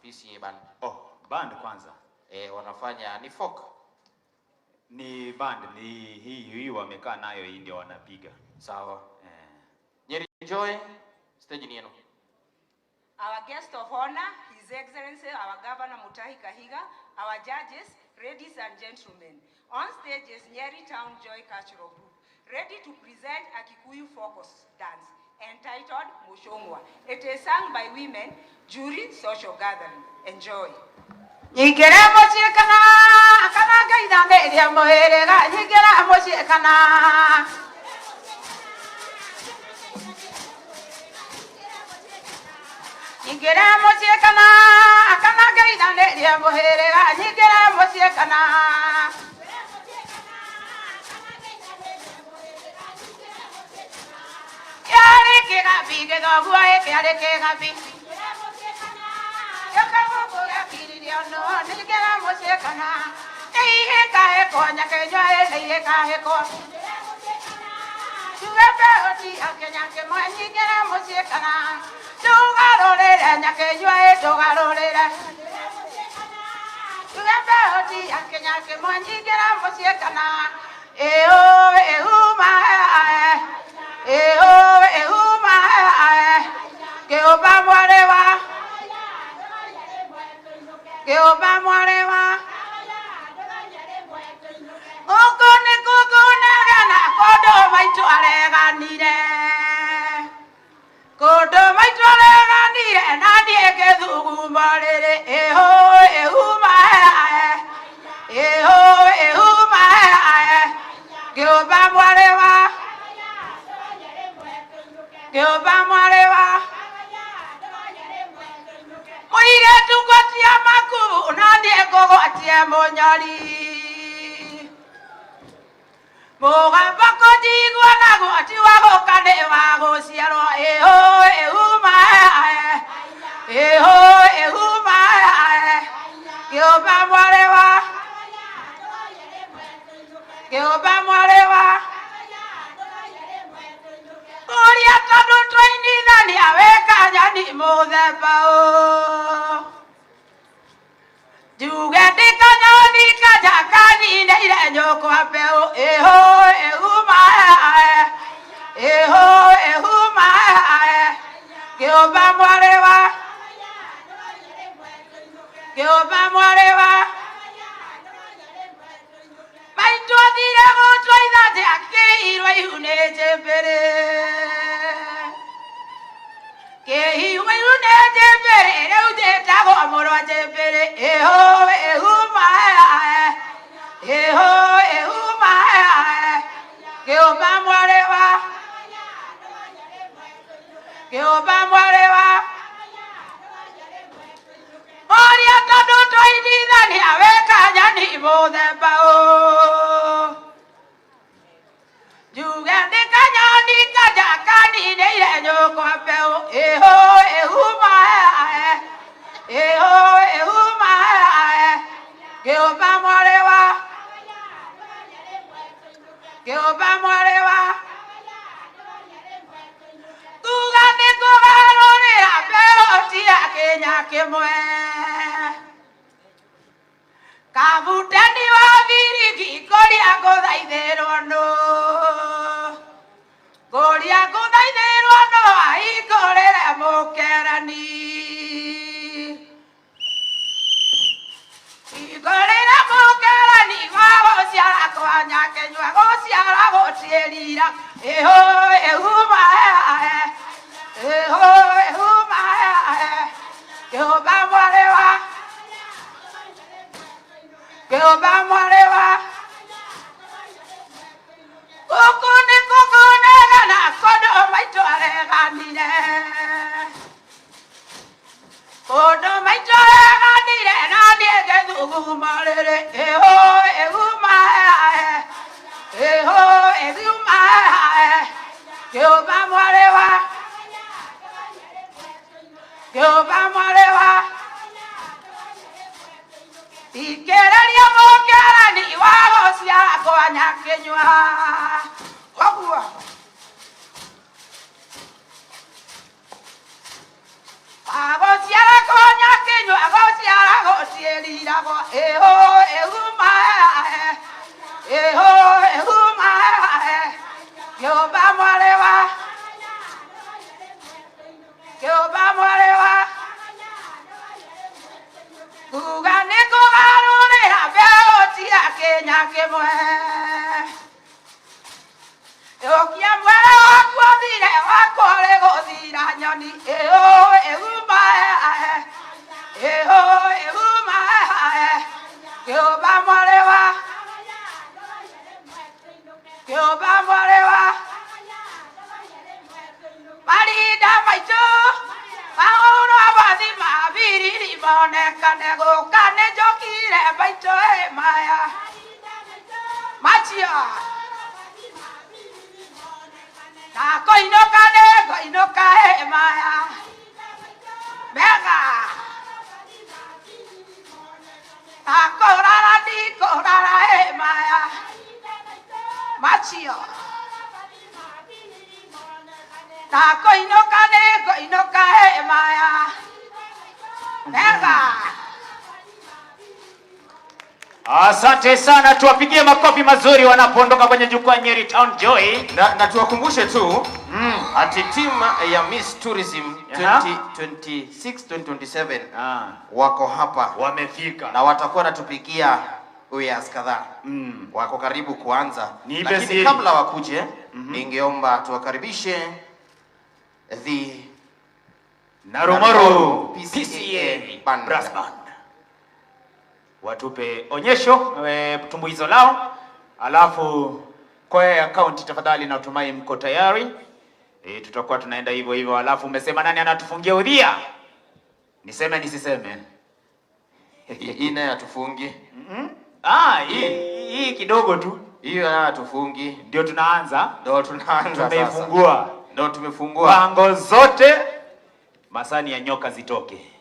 PCEA band. Oh, band kwanza. Eh, wanafanya ni folk. Ni band ni hii hii wamekaa nayo, hii ndio wanapiga. Sawa. Eh. Nyeri Joy, stage ni yenu. Our guest of honor, His Excellency, our Governor Mutahi Kahiga, our judges, ladies and gentlemen. On stage is Nyeri Town Joy Cultural Group, ready to present a Kikuyu folk dance entitled Mushongwa. It is sung by women during social gathering. Enjoy. Nyingĩre mũciĩ kana kana ngaithamĩria mũhĩrĩga, nyingĩre mũciĩ kana nyingĩre mũciĩ kana kana ngaithamĩria mũhĩrĩga, nyingĩre mũciĩ kana kĩarĩ kĩgabi gĩthoguo ĩ kĩarĩ kĩgabi Kĩũmba mwarĩ wa kĩũmba mwarĩ wa gũkũ nĩ kũngunagana kũndũ maitũ areganire, kũndũ maitũ areganire na niĩ ngĩthuguma rĩrĩ ĩhũ ĩhuma ĩhũ ĩhuma kĩũmba mwarĩ wa kĩũmba mwarĩ wa mũirĩtu ngwatia makubu na niĩ ngũgwatie mũnyori mũgamba kũnjigua naguo ti wa gũka nĩ wa gũciarwo ĩhũ ĩhuma ĩhũ ĩhuma kĩũmba mwarĩ wa kĩũmba mwarĩ wa kũria tondũ twainithania wĩkanyoni mũthemba ũ njuge ndĩ kanyoni kanja kaninĩire nyũkwa mbeũ ĩhũ ĩhuma ĩhũ ĩhuma kĩũmba mwarĩ wa kĩũmba mwarĩ wa maitũ athire gũtua ithanjĩ akĩirwo ihu nĩ njĩmbĩrĩ kĩhiũ ihu nĩ njĩmbĩrĩ rĩu njĩtagwo mũrwa njĩmbĩrĩ ĩhũ ĩhuma ĩhũ ĩhuma kĩũmba mwarĩ wa kĩũmba mwarĩ wa ũrĩa tondũ twainithania wĩkanyoni mũthemba ũ njuge ndĩ kanyoni kanja kaninĩire nyũkwa mbeũ ĩhũ ĩhuma ĩhũ ĩhuma kĩũmba mwarĩ wa kĩũmba mwarĩ wa tuga nĩ kũgarũrĩra mbeũ ti ya kĩnya kĩmwe kabuteni wa biriki kũrĩa ngũthaithĩrwo nũ kũrĩa ngũthaithĩrwo nũ ahingũrĩre mũkerani hingũrĩre mũkerani wa gũciara kwa nyakenyua gũciara gũtiĩrira ĩhũ ĩhuma ĩhũ ĩhuma kĩũmba mwarĩ wa kĩũmba mwarĩ wa gũkũ nĩ kũngunagana kũndũ maitũ areganire kũndũ maitũ areganire na niĩ ngĩthuguma rĩrĩ ĩhũ ĩhuma ĩhũ ĩhuma kĩũmba mwarĩ wa kĩũmba mwarĩ wa ikĩrĩria mũkerani wa gũciara kwa nyakinyua ũguo wa gũciara kwa nyakinyua. na kĩmwe Yokia mwere waku ũthire wakwa ũrĩ gũthira nyoni ĩũ ĩuma ĩũ ĩuma kĩũmba mwarĩ wa kĩũmba mwarĩ wa marinda maitũ mahũrwo mathi ma biriri monekane gũka nĩ njokire maitũ ĩ maya macio na kũinũka nĩ ngũinũka ĩ maya mega na kũrara ndikũrara ĩ maya macio na kũinũka nĩ ngũinũka ĩ maya mega. Asante sana, tuwapigie makofi mazuri wanapoondoka kwenye jukwaa Nyeri Town Joy. Na tuwakumbushe tu ati timu ya Miss Tourism 2026 2027 wako hapa Wamefika. Na watakuwa natupigia uyas kadhaa. Wako karibu kuanza. Niipe Lakini siri. kabla wakuje, ningeomba tuwakaribishe the Narumoru PCEA PCEA Band. Brass Band. Watupe onyesho tumbuizo lao, alafu kwaya ya county tafadhali, natumai mko tayari. Tutakuwa tunaenda hivyo hivyo. Alafu umesema nani anatufungia udhia? Niseme nisiseme? Hii nayo hatufungi. Ah, hii kidogo tu. Hiyo nayo hatufungi. Ndio tunaanza. Ndio tunaanza sasa. Tumeifungua. Ndio tumefungua. Bango zote masani ya nyoka zitoke.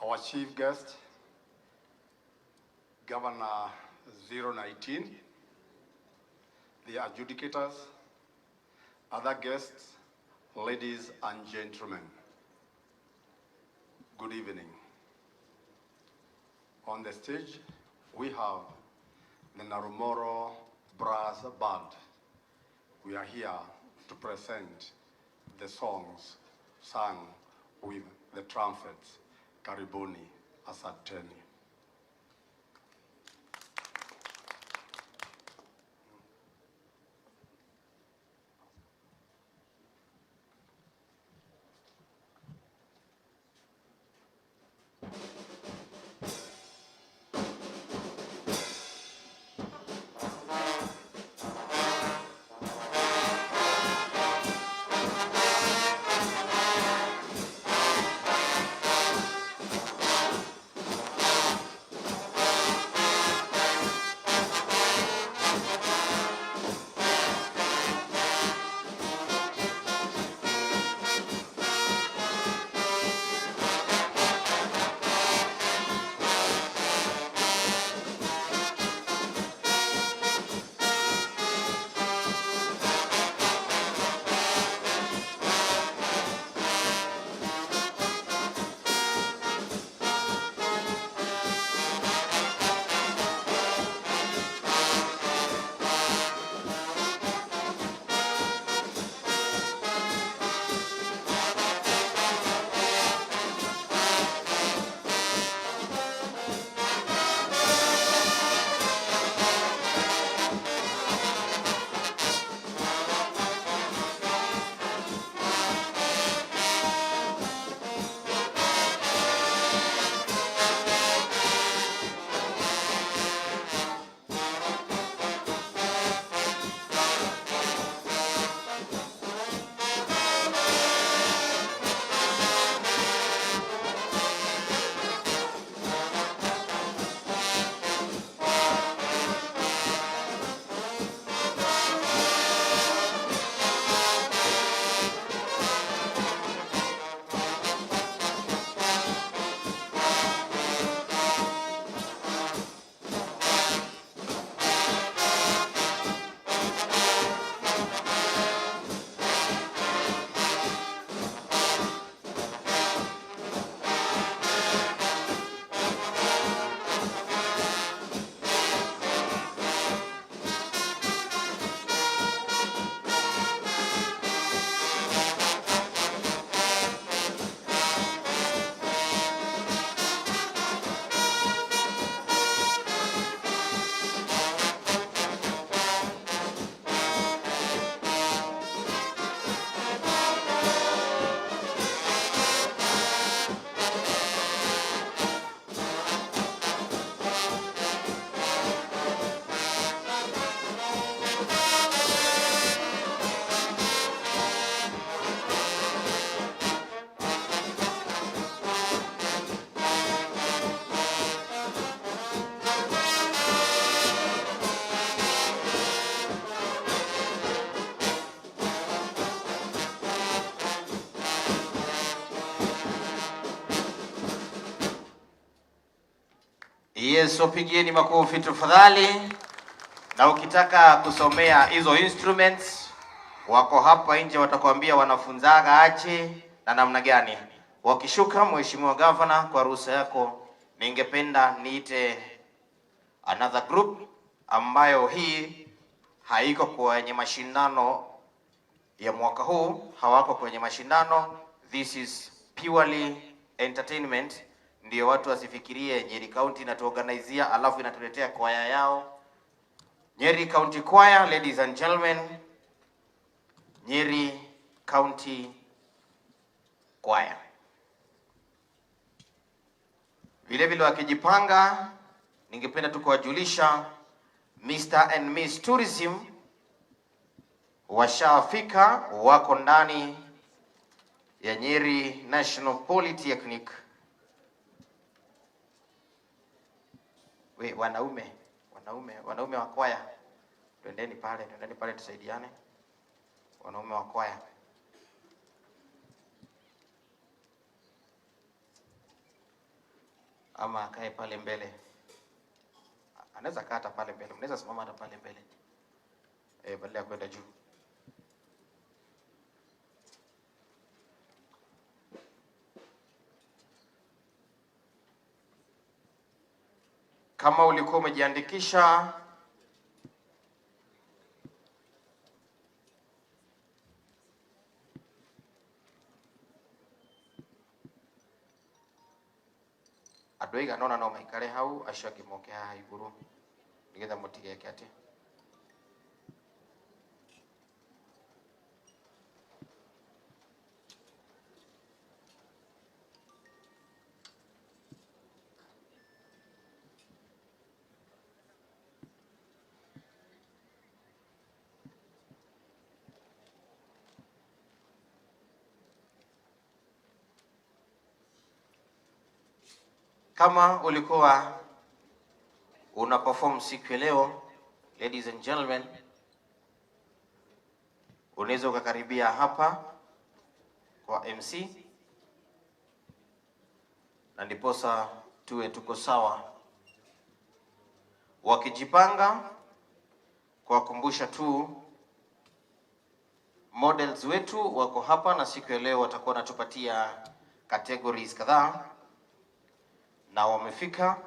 Our chief guest, Governor 019, the adjudicators, other guests, ladies and gentlemen, good evening. On the stage, we have the Naromoru Brass Band. We are here to present the songs sung with the trumpets. Karibuni, asanteni. Yes, wapigieni makofi tafadhali. Na ukitaka kusomea hizo instruments wako hapa nje, watakwambia wanafunzaga aje na namna gani. Wakishuka, Mheshimiwa Governor, kwa ruhusa yako, ningependa niite another group ambayo hii haiko kwenye mashindano ya mwaka huu, hawako kwenye mashindano. This is purely entertainment, ndio watu wasifikirie Nyeri County inatuorganizia alafu inatuletea kwaya yao. Nyeri County Choir, ladies and gentlemen, Nyeri County Choir. Vile vile wakijipanga, ningependa tu kuwajulisha Mr. and Miss Tourism washafika, wako ndani ya Nyeri National Polytechnic. We, wanaume wanaume wanaume wa kwaya, twendeni pale tusaidiane. Wanaume wa kwaya. Ama akae pale mbele, anaweza kaa hata pale mbele, mnaweza simama hata pale mbele badala ya kwenda juu. Kama ulikuwa umejiandikisha andũ aigana ũna no maikare hau, acio angĩ moke haha igũrũ nĩgetha mũtigeke atĩ. Kama ulikuwa una perform siku ya leo, ladies and gentlemen, unaweza ukakaribia hapa kwa MC na ndiposa tuwe tuko sawa. Wakijipanga, kuwakumbusha tu models wetu wako hapa na siku ya leo watakuwa wanatupatia categories kadhaa na wamefika.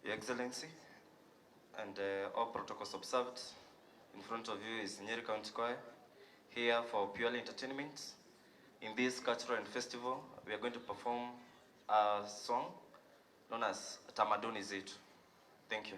Your Excellency, and all protocols observed, in front of you is Nyeri County Choir, here for purely entertainment. In this cultural and festival, we are going to perform a song known as Tamaduni Zetu. Thank you.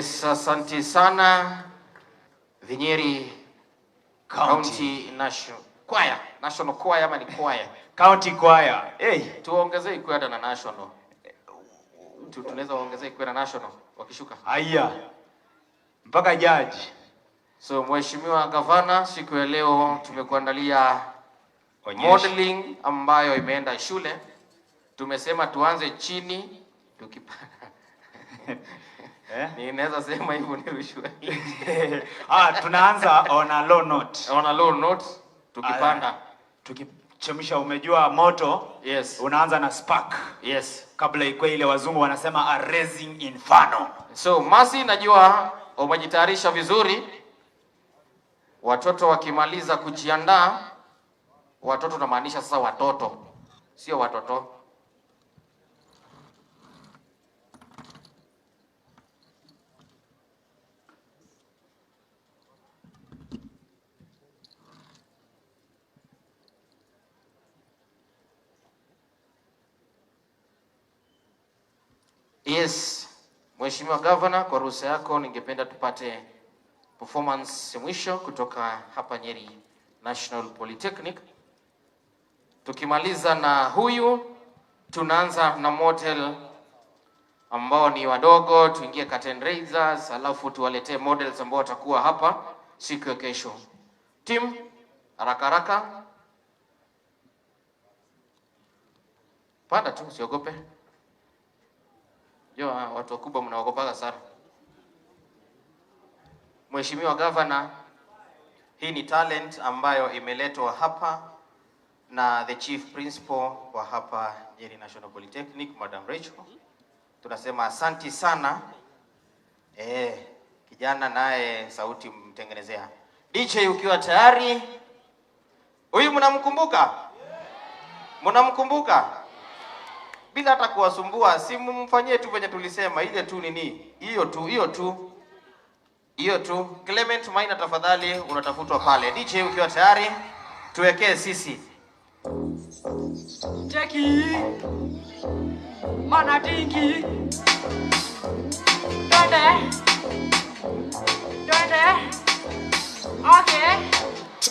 Yes, asante sana The Nyeri County. County National Choir. National Choir ama ni choir? County Choir. Hey. Tuongezee ikuwe hata na national. Tunaweza waongezee ikuwe na national wakishuka. Haya. Mpaka judge. So Mheshimiwa Gavana, siku ya leo tumekuandalia Onyesha. modeling ambayo imeenda shule. Tumesema tuanze chini tukipanda. Eh? Ninaweza sema hivyo nirushwe. Ah, tunaanza on a low note. On a low note tukipanda. Tukichemsha, umejua moto. Yes. Unaanza na spark. Yes. Kabla ikue ile wazungu wanasema a raising inferno. So Masi, najua umejitayarisha vizuri. Watoto wakimaliza kujiandaa, watoto tunamaanisha sasa watoto, sio watoto. Yes, Mheshimiwa Governor, kwa ruhusa yako ningependa tupate performance ya mwisho kutoka hapa Nyeri National Polytechnic. Tukimaliza na huyu, tunaanza na model ambao ni wadogo, tuingie curtain raisers, alafu tuwaletee models ambao watakuwa hapa siku ya kesho. Team, haraka haraka. Panda tu, usiogope. Jua watu wakubwa mnaogopaga sana. Mheshimiwa Governor, hii ni talent ambayo imeletwa hapa na the chief principal wa hapa Nyeri National Polytechnic, Madam Rachel. Tunasema asanti sana. Kijana naye sauti mtengenezea. DJ ukiwa tayari. Huyu mnamkumbuka? Mnamkumbuka? Bila hata kuwasumbua, si mumfanyie tu venye tulisema, ile tu nini? Hiyo tu, hiyo tu. Hiyo tu. Clement Maina, tafadhali unatafutwa pale. DJ ukiwa tayari, tuwekee sisi. Cheki mana tingi, twende twende, okay.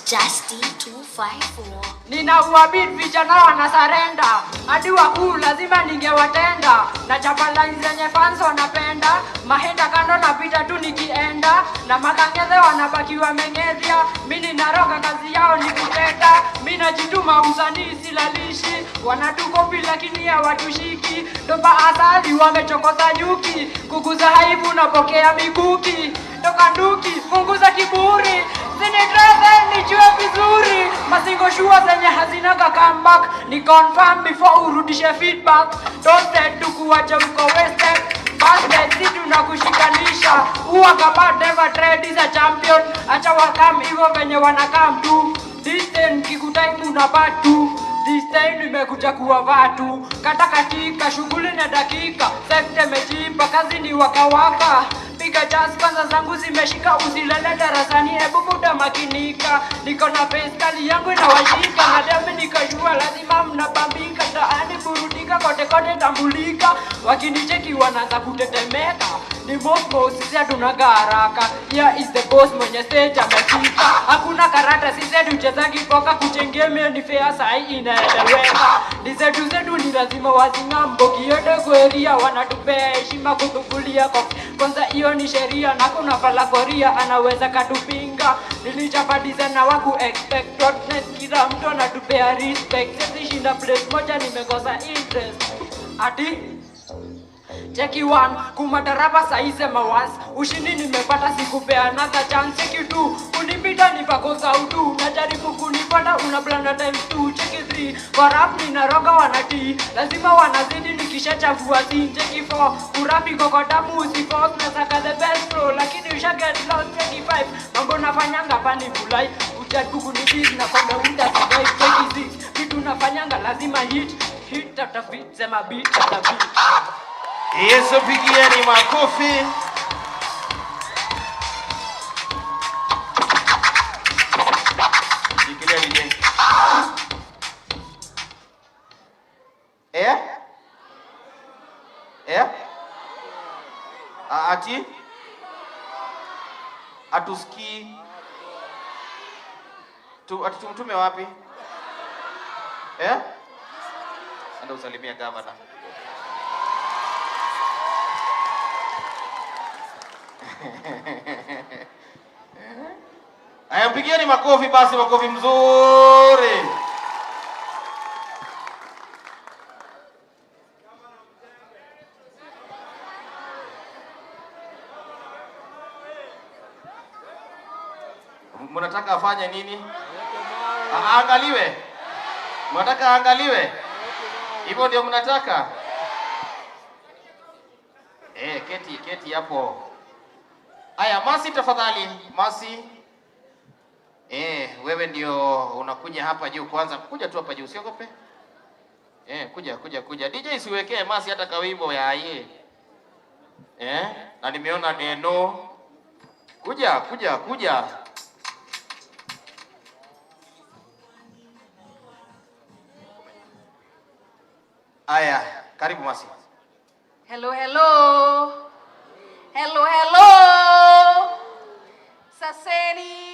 Justy 254. Nina uabid vijana wanasarenda, hadi wakuu lazima ningewatenda. Na chapa line zenye fans wanapenda, mahenda kando napita tu nikienda, na makangeze wanabaki wameng'ethia. Mi ninaroga kazi yao ni kuteta, mi najituma usanii silalishi, wanatukopi lakini hawatushiki. Dopa asali wamechokoza nyuki, kukuza haibu napokea mikuki. Toka nduki, punguza kiburi, zinitrese nijue vizuri. Masingo shua zenye hazina ka comeback, ni confirm before urudishe feedback. Don't say tukuwache mko wasted, busted, si tunakushikanisha. Uwa kama never trade is a champion, acha wakam hivyo venye wanakam tu. This time kikutaimu unapatu. This time nimekuja kuwa vatu. Kata katika shughuli na dakika, sekte mejipa kazi ni wakawaka. Piga jazz kwanza zangu zimeshika, usilale darasani, hebu muda makinika. Niko na pesa kali yangu inawashika, na leo mimi nikajua lazima mnabambika. Taani burudika kote kote tambulika, wakinicheki wanaanza kutetemeka. Ni Moscow, sisi hatunaga haraka. Here is the boss mwenye stage amefika. Hakuna karata, sisi hatuchezagi poka, kuchengemea ni fair, sahi inaeleweka. Ni zetu zetu ni lazima wazing'ambo, kiote kweria wanatupea heshima kutukulia kofi. Kwanza hiyo ni sheria na kuna fala koria anaweza katupinga. Nilichapa design na waku expect dotnet, kila mtu anatupea respect. Sisi shinda place moja nimekosa interest. Ati Cheki one, kumatarapa saize mawans. Ushindi nimepata sikupea another chance. Cheki two, kunipita nipakosa utu. Najaribu kunipata una blanda times two. Cheki three, kwa rap ninaroga wanatii. Lazima wanazidi nikishachafua scene. Cheki four, kurapi kwa damu usiforce. Nasaka the best flow, lakini usha get lost. Cheki five, mambo nafanyanga pani fulai. Ujaribu kunibis na kwamba uta survive. Cheki six, vitu nafanyanga lazima hit. Hit after beat, sema beat after beat. Yesu, pigieni makofi. Shikilia DJ. Eh? Eh? Ati? Hatusikii. Tu, ati tumtume wapi? Eh? Enda usalimia gavana. Aya, mpigieni makofi basi, makofi mzuri. Mnataka afanye nini? Aangaliwe. Mnataka aangaliwe? Hivyo ndio mnataka? Eh, keti keti hapo. Aya, Masi tafadhali, Masi. Eh, wewe ndio unakuja hapa juu kwanza. Kuja tu hapa juu, usiogope. Eh, kuja kuja kuja. DJ siwekee Masi hata kawimbo ya ye. Eh, na nimeona neno. Kuja kuja kuja. Aya, karibu Masi. Hello, hello. Hello, hello. Saseni.